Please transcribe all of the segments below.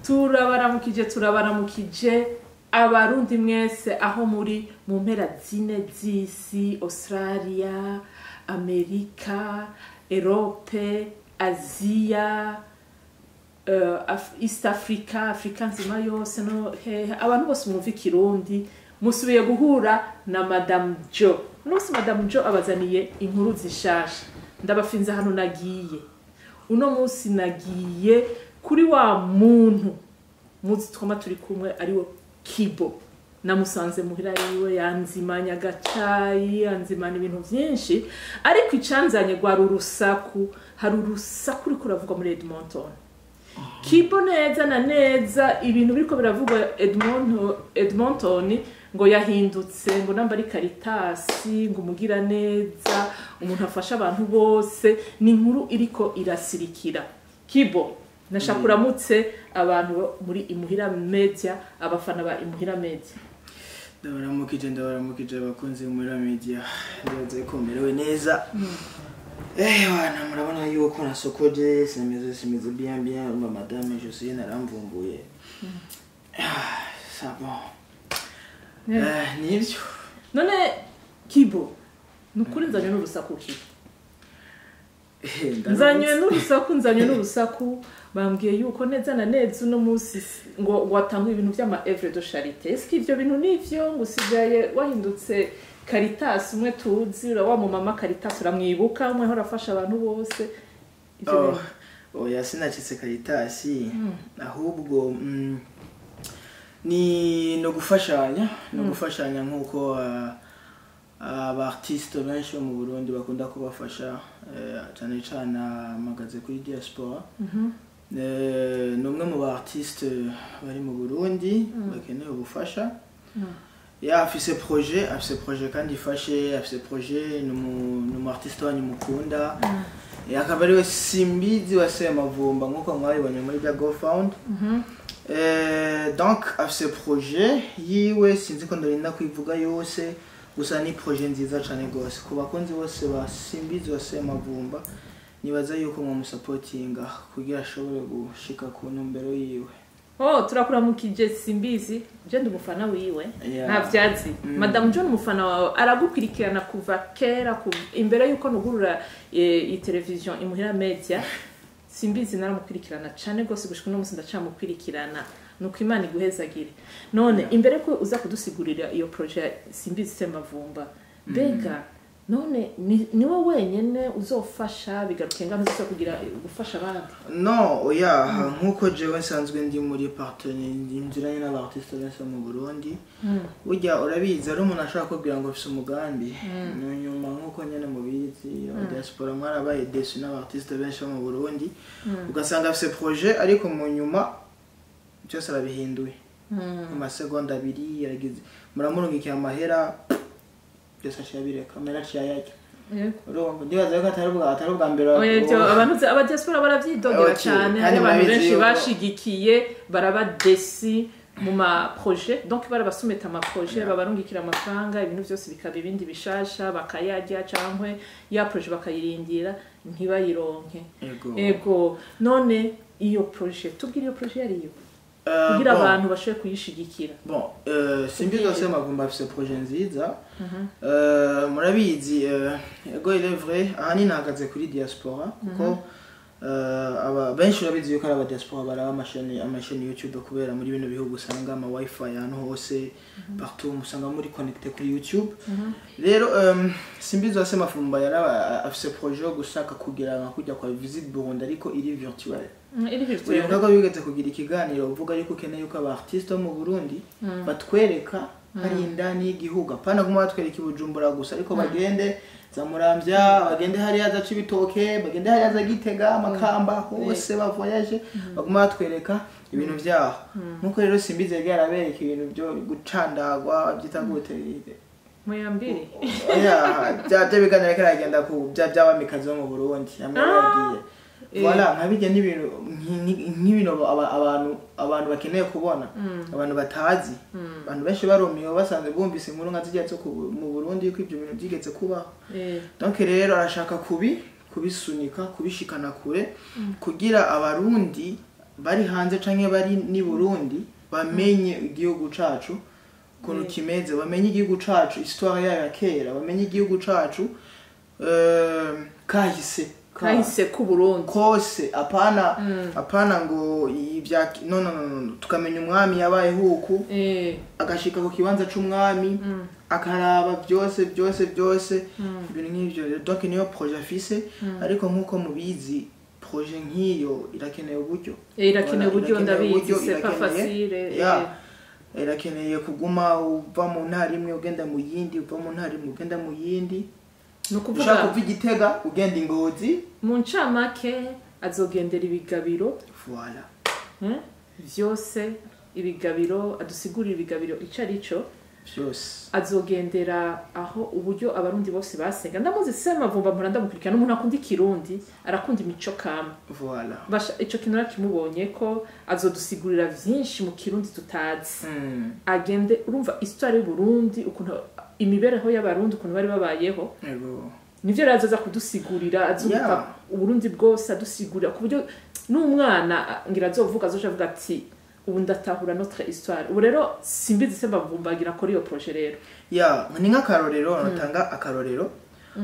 Turabaramukije, turabaramukije Abarundi mwese aho muri mu mpera zine z'isi: Australia, Amerika, Europe, Aziya, East Africa, Afrika nzima yose, no hehe, abantu bose mwumva Ikirundi. Musubiye guhura na Madame Jo. Uno munsi Madame Jo abazaniye inkuru zishasha. Ndabafinze hano. Nagiye uno munsi, nagiye kuri wa muntu muzi twama turi kumwe, ariwe Kibo. Namusanze muhira yiwe, yanzimanya agacayi, yanzimana ibintu byinshi, ariko icanzanye rwari urusaku. Hari urusaku ruriko ruravugwa muri Edmonton. Kibo, neza na neza ibintu biriko biravugwa Edmonton, ngo yahindutse, ngo namba ari Caritas, ngo umugira neza, umuntu afasha abantu bose. Ni inkuru iriko irasirikira. Kibo, nashaka uramutse abantu bo muri Imuhira Media, abafana ba Imuhira Media. Ndabaramukije, ndabaramukije abakunzi Imuhira Media. Ndabaza ko merewe neza. Wana murabona yuko nasokoje, simeze bien bien. Urumva madame Josine aramvumbuye. Ah, ça bon. Nivyo. None Kibo, ni ukuri nzanywe n'urusaku. Kibo, nzanywe n'urusaku, nzanywe n'urusaku. Bambwiye yuko neza na neza uno munsi ngo watanga ibintu by'ama œuvre de charité. Est-ce ivyo bintu nivyo, ngo usigaye wahindutse Caritas umwe tuzi, ura wa mumama Caritas, uramwibuka, umwe ahora afasha abantu bose, ivyo Oh, bintu? oya, sinacitse Caritas, ahubwo ni no gufashanya, no gufashanya nk'uko aba artiste benshi bo mu Burundi bakunda kubafasha, cyane cyane mpagaze kuri diaspora. Ni umwe mu ba artiste bari mu Burundi bakeneye ubufasha. Ya, afise projet, afise projet kandi ifashe, afise projet. Ni umu artiste wanyu mukunda. Akaba ariwe Simbizi wa Semavumba, nk'uko mwabibonye muri bya GoFund. Donc afise projet yiwe, sinzi ko ndarinda kwivuga yose, gusa ni projet nziza cane gose ku bakunzi bose ba Simbizi wa Semavumba. Nibaza yuko mwamusapotinga kugira ashobore gushika ku ntumbero yiwe. Oh, turakuramukije Simbizi. Je ndi umufana wiwe. Yeah. Nta vyazi. Madame John, umufana wawe, aragukurikirana kuva kera, imbere yuko nugurura iyi televiziyo Imuhira Media. Simbizi naramukurikirana cane gose, gushika uno munsi ndacamukurikirana. Nuko Imana iguhezagire. None imbere ko uza kudusigurira iyo projet ya Simbizi Semavumba, mbega none niwe wenyene uzofasha? Bigaruke ngano uzoza kugira gufasha abandi? No, oya. Nkuko jewe nsanzwe ndi muri partenaire, nziranye n'aba artiste benshi bo mu Burundi. Burya urabizi, ari umuntu ashobora kubwira ngo afise umugambi nyuma, nkuko nyene mubizi, aba diaspora mwarabaye déçus n'aba artiste benshi bo mu Burundi. Ugasanga afise projet, ariko mu nyuma byose arabihinduye mu masegonda 2. Yaragize, muramurungikiye amahera, byose aciye abireka, amahera aciye ayarya. Urumva, ndibaza yuko atari ubwa mbere. Oya, ivyo abantu aba diaspora baravyidogera Okay, cane. kandi Hari abantu murabizi benshi bashigikiye baraba déçus mu ma projet, donc barabasumeta ama projet, babarungikira amafaranga, ibintu byose bikaba ibindi bishasha, bakayarya cankwe ya projet bakayirindira ntibayironke. Ego. Ego. None iyo projet, tubwire iyo projet yariyo kugira Bon. abantu bashobore kuyishigikira. Bon, Simbizi wa Semavumba afise projet nziza. Murabizi, ego, il est vrai, ahanini nahagaze kuri diaspora, kuko aba benshi urabizi yuko ari aba diaspora baraba amasheni YouTube, kubera muri bino bihugu usanga ama wifi ahantu hose, partout usanga muri connecté kuri YouTube. Rero Simbizi wa Semavumba yaraba afise projet yo gushaka kugira nka kujya kwa Visit Burundi, ariko iri virtuel. Iri virtuel. Uribuka ko wigeze kugira ikiganiro uvuga yuko ukeneye yuko aba artiste bo mu Burundi batwereka hari indani y'igihugu, apana guma batwereka i Bujumbura gusa, ariko bagende za Muramvya, bagende hariya za Cibitoke, bagende hariya za Gitega, Makamba, hose bavoyaje, baguma batwereka ibintu vyaho. Nkuko rero Simbizi yari yarabereka ibintu byo gucandagwa, byita gute? Muyambiri. Oya, bya biganiro ariko aragenda ku bya by'abamikazi bo mu Burundi hamwe yagiye. Voilà, nka bijya n'ibintu nk'ibintu abantu bakeneye kubona, abantu batazi. Abantu benshi barumiwe basanze bumvise inkuru nka zijya zo mu Burundi, yuko ibyo bintu byigeze kubaho. Donc rero arashaka kubisunika, kubishikana kure, kugira Abarundi bari hanze canke bari ni Burundi bamenye igihugu cacu ukuntu kimeze, bamenye igihugu cacu histoire yayo ya kera, bamenye igihugu cacu kahise Kahise k'u Burundi kose, apana ngo ibya no no no no, tukamenya umwami yabaye huku, agashika ku kibanza c'umwami, akaraba byose byose byose, ibintu nk'ivyo. Donc niyo projet afise, ariko nk'uko mubizi projet nk'iyo irakeneye uburyo. Irakeneye uburyo. Irakeneye Ndabizi, uburyo, c'est pas facile. Ya, irakeneye kuguma uva mu ntara imwe ugenda mu yindi, uva mu ntara imwe ugenda mu yindi, Ni ushaka ukuvuga kuva i Gitega ugenda i Ngozi. Mu ncamake azogendera ibigabiro Voilà. Vyose ibigabiro, adusigurira ibigabiro ico ari cyo. Byose. Azogendera aho uburyo Abarundi bose basenga. Ndamuzi Semavumba, mpora ndamukurikirana, umuntu akunda Ikirundi, arakunda imico kama. Voilà. Basha ico kintu nakimubonye ko azodusigurira vyinshi mu Kirundi tutazi. Agende, urumva histoire y'Uburundi, ukuntu imibereho y'Abarundi, ukuntu bari babayeho. Nivyo rero azoza kudusigurira, azuka Uburundi bwose adusigurira ku buryo n'umwana ngira azovuga, azoca avuga ati ubu ndatahura notre histoire. Ubu rero Simbizi Semavumba agira kuri iyo projet rero. Ya, ni nk'akarorero natanga, akarorero,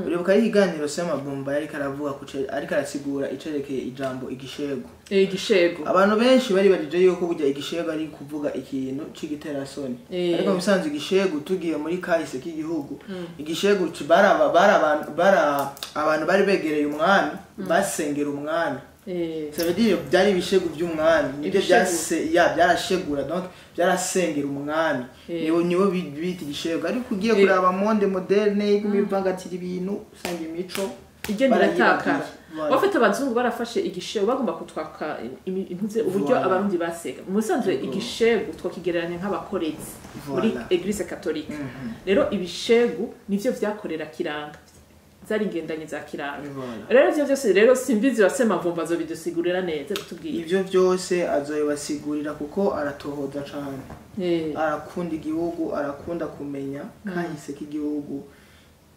uribuka ari ikiganiro Semavumba yariko aravuga ariko arasigura icerekeye ijambo igishego. Igishego. Abantu benshi bari barije yuko burya igishego ari kuvuga ikintu c'igiterasoni, ariko mu bisanzwe igishego, tugiye muri kahise k'igihugu, igishego bara abantu bari begereye umwami, basengera umwami. Ça veut dire byari ibishego by'umwami, nibyo. Ibishego. Byase ya byarashegura, donc byarasengera umwami. Nibo bita igishego, ariko ugiye kuraba monde moderne ibivangatira ibintu, usanga imico Igenda iratakara. barayibagiye. Voilà. Bafite abazungu barafashe igishego, bagomba kutwaka impuze uburyo Voilà. Abarundi basega. Mu bisanzwe igishego twakigereranya nk'abakorezi muri Voilà. Église catholique. Rero ibishegu nivyo vyakorera Kiranga, zari ingendanye za Kiranga. Voilà. Rero ivyo vyose rero Simbizi wa Semavumba azobidusigurira neza, bitubwiye. Ivyo byose azobibasigurira kuko aratohoza cane, arakunda igihugu, arakunda kumenya kahise k'igihugu,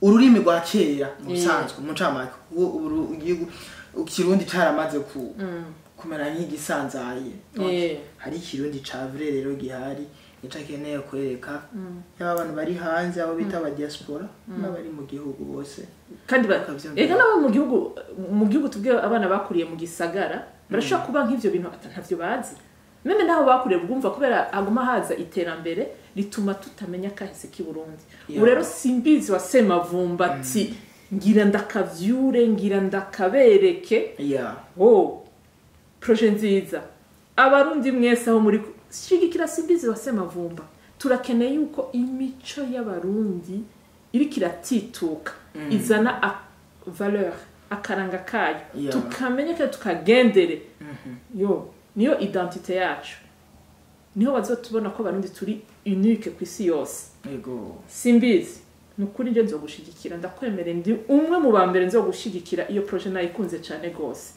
ururimi rwa kera mu bisanzwe, mu ncamake, kuko ubu igihugu Ikirundi caramaze kumera nk'igisanzaye. Hari Ikirundi ca vrai rero gihari, nico akeneye kwereka yaba abantu bari hanze, abo bita aba diaspora, n'abari mu gihugu bose. Kandi Bakavyumva. eka nabo mu gihugu tubwiye, abana bakuriye mu gisagara barashobora kuba nk'ivyo bintu ntavyo bazi, même naho bakuriye bwumva, kubera haguma haza iterambere rituma tutamenya kahise k'i Burundi. Ubu rero Simbizi wa Semavumba ati ngira ndakavyure, ngira ndakabereke. Oh, projet nziza. Abarundi mwese aho muri, shigikira Simbizi wa Semavumba. Turakeneye yuko imico y'Abarundi iriko iratituka izana valeur, akaranga kayo, tukamenya kandi tukagendere. Yo niyo identité yacu, niho bazotubona ko Abarundi turi unique ku isi yose. Simbizi, ni ukuri nje nzogushigikira, ndakwemere, ndi umwe mu ba mbere nzogushigikira. Iyo projet nayikunze cyane gose.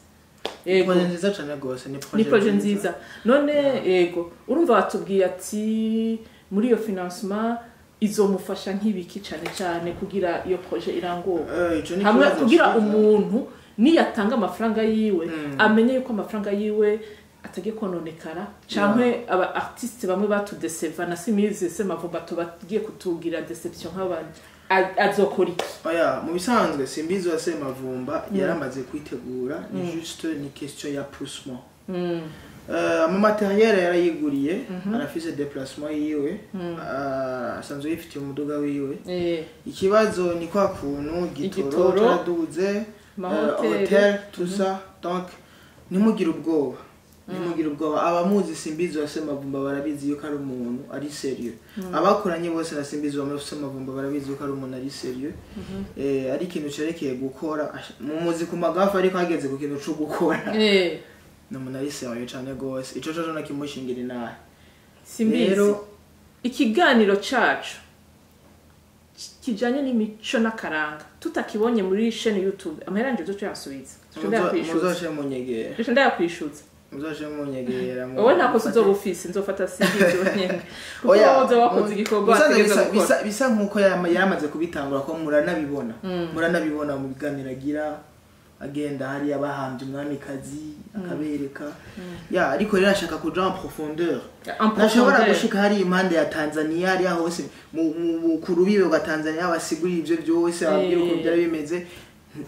Yego. Projet nziza cane gose, ni Ni projet projet nziza. None yego, urumva batubwiye ati muri iyo financement izomufasha nk'ibiki cyane cyane kugira iyo projet iranguke? Ico ni Hamwe ikibazo kugira ciza. umuntu niyatanga amafaranga yiwe amenye yuko amafaranga yiwe atagiye kononekara, canke aba artiste bamwe batudeseva na Simbizi Semavumba tubagiye kutugira déception nk'abandi. Azokora iki? Oya, mu bisanzwe Simbizi wa Semavumba yaramaze kwitegura, ni juste ni question ya poussement. Ama matériel yarayiguriye, arafise déplacement yiwe, asanzwe yifitiye umuduga wiwe. Ikibazo ni kwa kuntu gitoro Igitoro. caraduze, Amahoteli. hôtel, tout ça. Donc ntimugire ubwoba, ntimugire ubwoba. Abamuzi Simbizi wa Semavumba barabizi yuko ari umuntu ari sérieux. Abakoranye bose na Simbizi wa Semavumba barabizi yuko ari umuntu ari sérieux. Ari ikintu cerekeye gukora, mumuzi ku magafa, ariko hageze ku kintu co gukora ni umuntu ari sérieux cane gose. Ico coco nakimushingira inahe. Simbizi, Rero ikiganiro cacu kijanye n'imico n'akaranga tutakibonye muri chaîne YouTube, amahera yanje uzoca uyasubiza. Uzoca ndayakwishuza. Muzoce munyegera. Uzoca ndayakwishuza. Muzoce munyegera. Wowe nta kosa uzoba ufise, nzofata Simbizi wenyene, kuko Oya, wowe uzoba wakoze igikorwa musanze ategerezwa gukora. Bisa nkuko yaramaze kubitangura, ko muranabibona mu biganiro agira. Agenda hariya bahambye umwamikazi, akabereka ya, ariko rero ashaka kuja en profondeur. En Ntashobora profondeur. gushika hariya impande ya Tanzania, hariya hose ku rubibe rwa Tanzania, basigurira ivyo byose, ababwira ukuntu byari bimeze.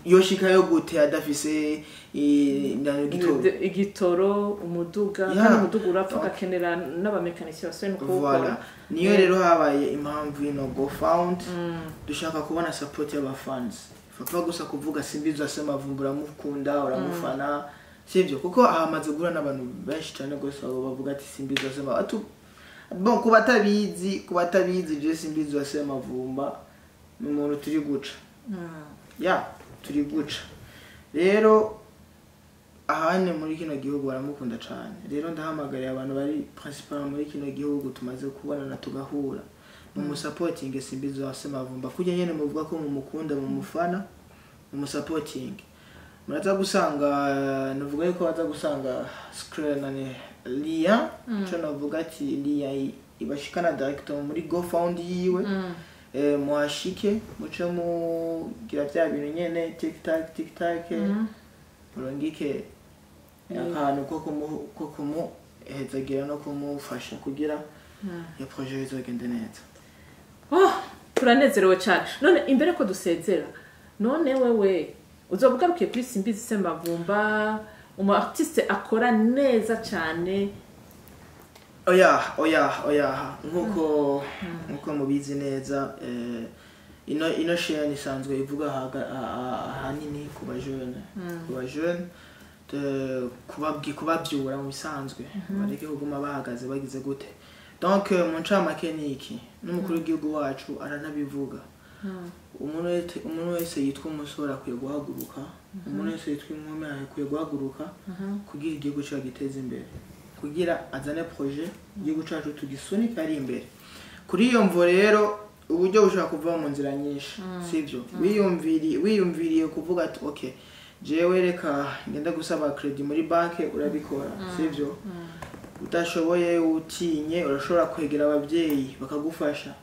Yoshikayo gute adafise igitoro? Igitoro, umuduga. Kandi umuduga urapfa, ugakenera n'abamekanisiye basubire no kuwukora. Voilà, niyo rero habaye impamvu ino GoFund. Dushaka kubona support y'abafans. Pfa gusa kuvuga Simbizi Semavumba, uramukunda, uramufana, sivyo? Kuko ahamaze guhura n'abantu benshi cyane rwose, abo bavuga ati Simbizi Sema atu. Bon, ku batabizi, je Simbizi Semavumba ni umuntu turi guca, ya turi guca. Rero ahane muri kino gihugu baramukunda cyane. Rero ndahamagariye abantu bari principal muri kino gihugu tumaze kubonana, tugahura, mumusapotinge Simbizi wa Semavumba kujya nyene muvuga ko mumukunda, mumufana, mumusapotinge. Muraza gusanga, navuga yuko baza gusanga screen nani lien, ico navuga ati lien ibashikana direct muri GoFund yiwe. Muhashike, muce mugira vya bintu nyene, tic tac tic tac, murungike akantu ko kumuhezagira no kumufasha kugira iyo projet izogende neza. Oh, turanezerewe cyane. None imbere ko dusezera, none wewe uzoba ugarukiye kuri Simbizi Semavumba, umu artiste akora neza cyane? Oya, oya, oya. Nkuko mubizi neza, ino chaîne isanzwe ivuga ahanini ku ba jeune, kubabyura mu bisanzwe, bareke kuguma bahagaze bagize gute. Donc mu ncamake ni iki? N'umukuru w'igihugu wacu aranabivuga: umuntu wese yitwa umusore akwiye guhaguruka, umuntu wese yitwa inkumi akwiye guhaguruka kugira igihugu cyacu giteze imbere, kugira azane projet, igihugu cyacu tugisunike ari imbere. Kuri iyo mvo rero, uburyo bushobora kuva mu nzira nyinshi, sibyo? Wiyumviriye kuvuga ati okay, jewe reka ngenda gusaba credit muri banke, urabikora, sibyo? Udashoboye, utinye, urashobora kwegera ababyeyi bakagufasha.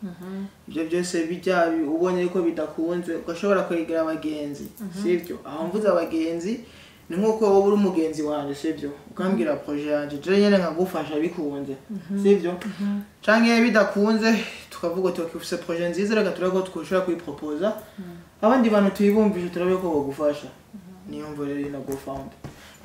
Ibyo byose bijya ubonye ko bidakunze, ugashobora kwegera abagenzi, sibyo? Aho mvuze abagenzi ni nk'uko wowe uri umugenzi wanjye, sibyo? Ukambwira projet yanjye, je nyene nkagufasha bikunze, sibyo? Canke bidakunze, tukavuga uti okay, ufise projet nziza, reka turabe ko twoshobora kuyipropoza abandi bantu, tuyibumvishe, turabe ko bagufasha. Niyo mvo rero ino GoFund.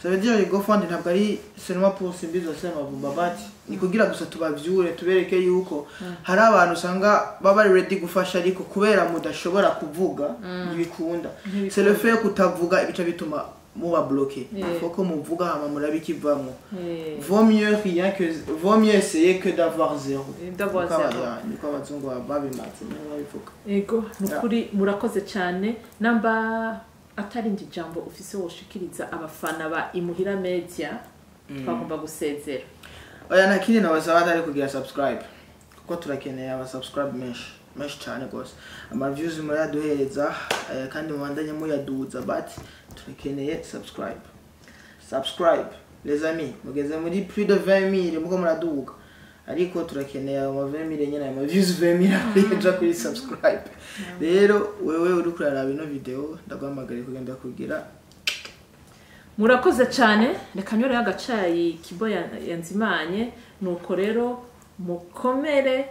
Ça veut dire GoFund ntabwo ari seulement pour Simbizi Semavumba, but ni kugira gusa tubavyure, tubereke yuko hari abantu usanga baba bari ready gufasha, ariko kubera mudashobora kuvuga ntibikunda. C'est le fait kutavuga ibica bituma muba bloqué. Il faut ko muvuga, hama murabikivamwo. Vaut mieux essayer que d'avoir zéro. D'avoir Niko zéro. Niko abazungu babimaze, niho babivuga. Ego, ni ukuri murakoze cyane. Namba atarindi jambo ufise woshikiriza abafana ba Imuhira Media, twagomba gusezera. Oya, nta kindi nabasaba atari kugira subscribe, kuko turakeneye aba subscribe menshi menshi cyane rwose. Ama views murayaduhereza, kandi mubandanye muyaduza, but turakeneye subscribe. Subscribe, les amis. Mugeze muri plus de 20 000, muko muraduga, ariko turakeneye ayo ma 20 000 nyene, ayo ma views 20 000 aja kuri subscribe. Rero wewe uri kuraraba ino video, ndaguhamagariye kugenda kugira Murakoze cyane. Reka nyoreho agacayi kibo yanzimanye. Nuko rero mukomere,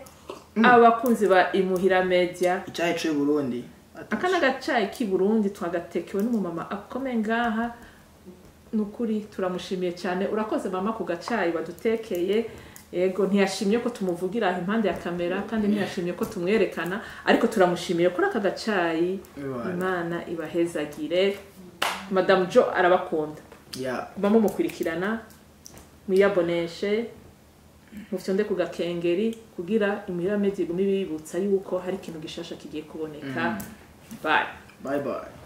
abakunzi ba Imuhira Media. Icyayi c'u Burundi. Aka ni agacayi k'i Burundi, twagatekewe n'umumama akomeye ngaha. Ni ukuri turamushimiye cyane. Urakoze mama ku gacayi wadutekeye. Yego, ntiyashimye ko tumuvugira aha impande ya kamera, kandi ntiyashimye ko tumwerekana, ariko turamushimiye kuri aka gacayi. Voilà. Imana ibahezagire. Madamu Jo arabakunda. Mumukurikirana, mwiyaboneshe, mufyonde ku gakengeri kugira Imuhira Media igume ibibutsa yuko hari ikintu gishasha kigiye kuboneka. Bye. Bye bye.